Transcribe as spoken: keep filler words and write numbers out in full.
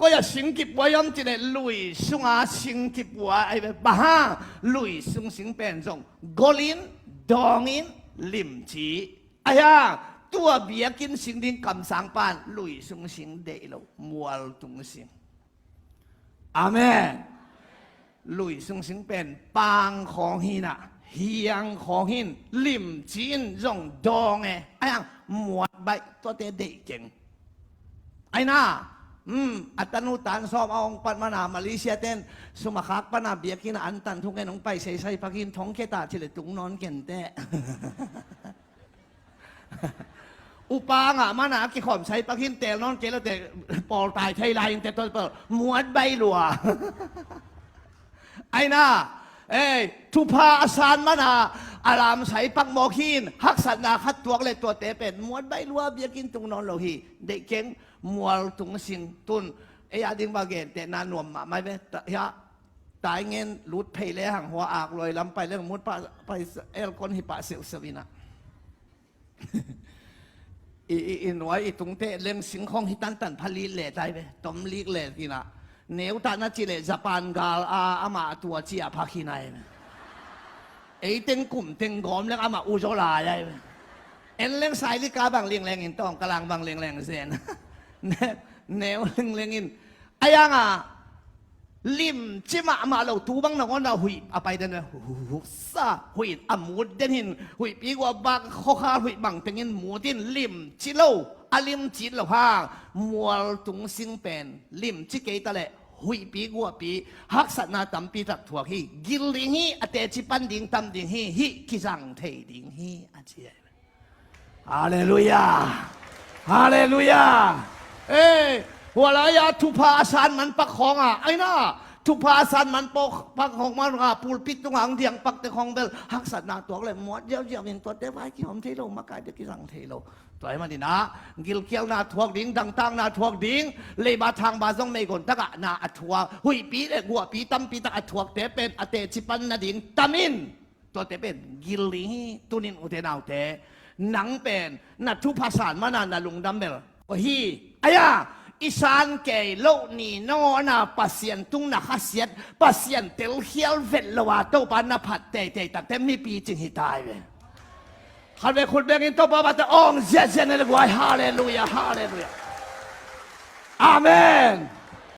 Oi, a singkip buai om cih leh lui sunga singkip buai ahi ve. Bang hang, lui sung sing pen zong golin, dawngin, limci ahi a, tua biakinn sing ding kamsang pan lui sung sing deih lo, mual tung sing. Amen. Lui sung sing pen pang khawng hi na, hiang khawng hi in, limci in zong dawng e, ahi hang muat baih, tuate deih keng. Ahi na, um, a tanu tan sawm a hong pat mana Malaysia ten sum a khak pana biakinn a antan thuk in hong pai seisai pak in, thong khe ta cih leh tung nawn ken teh. Upa ngah mana a kikhawm sai pak in, tel nawn kei lo teh, pawl tai thei lai in teh, tua pawl muat baih lua. Ahi na, ei, thupha a san mana a lamsai pak mawk hi in, haksatna khat tuak leh tuate pen muat baih lua, biakinn tung nawn lo hi. Deih keng, mual tung sing. Tun ei a ding va gentehna nuam mahmah ve. Ta, hia, tai ngen lut phei le hang hua ak luai lam pai le mut pah, pai, elkon hi pah siusiu in a. I, i, i nuai i tungte leng sing khawng hi tantan pha lik le tai ve, tom lik le in a. Neu ta na cih leh Japan gal a, amah tua ci a pha khin ai ve. Ei teng kum teng gawm leng amah uzaw lai ai ve. En leng Sailika bang lingleng in, Tawngkalang bang lingleng zen. Ne, neu lingleng in. Ahi hang a, limci mahmah lo, tu bang nangawn a huih a pai den, hu, hu, hu, sa, huih a mut den hi in, huihpi guah bak khawkhal huih bang teng in mut in, limci lo, a limci lo hang, mual tung sing pen limci kei ta leh huihpi guahpi haksatna tampi tak thuak hi, gil ding hi, a teci pan ding tam ding hi, hih kizang thei ding hi, a ci. Halleluiah. Halleluiah. Ei, hua lai-a thupha a san man pak khawng a, ahi na, thupha a san man pak khawng man a, pulpit tungah ang diang pakte khawng bel haksatna tuak leh muat ziauziau in, tuate vai kihawm thei lo, makaite kizang thei lo. Tua ahih manin a, gilkialna thuak ding, dangtakna thuak ding, leiba thangba zong meigong takah na a thuak, huihpi le guahpi tampi tak a thuakte pen a teci pan nading tam in. Tuate pen gil ding hi. Tunin ute naute, nang pen na thupha san mana na lungdam bel hi. Ahi a, i san kei loh ni nangawn a Pasian tung na khasiat, Pasian telkhial vet lo a Topa na phat teitei takte mipi cing hi tai ve. Khat vei khut bengin Topa bate awng ziahziah na le guai. Halleluiah, halleluiah. Amen.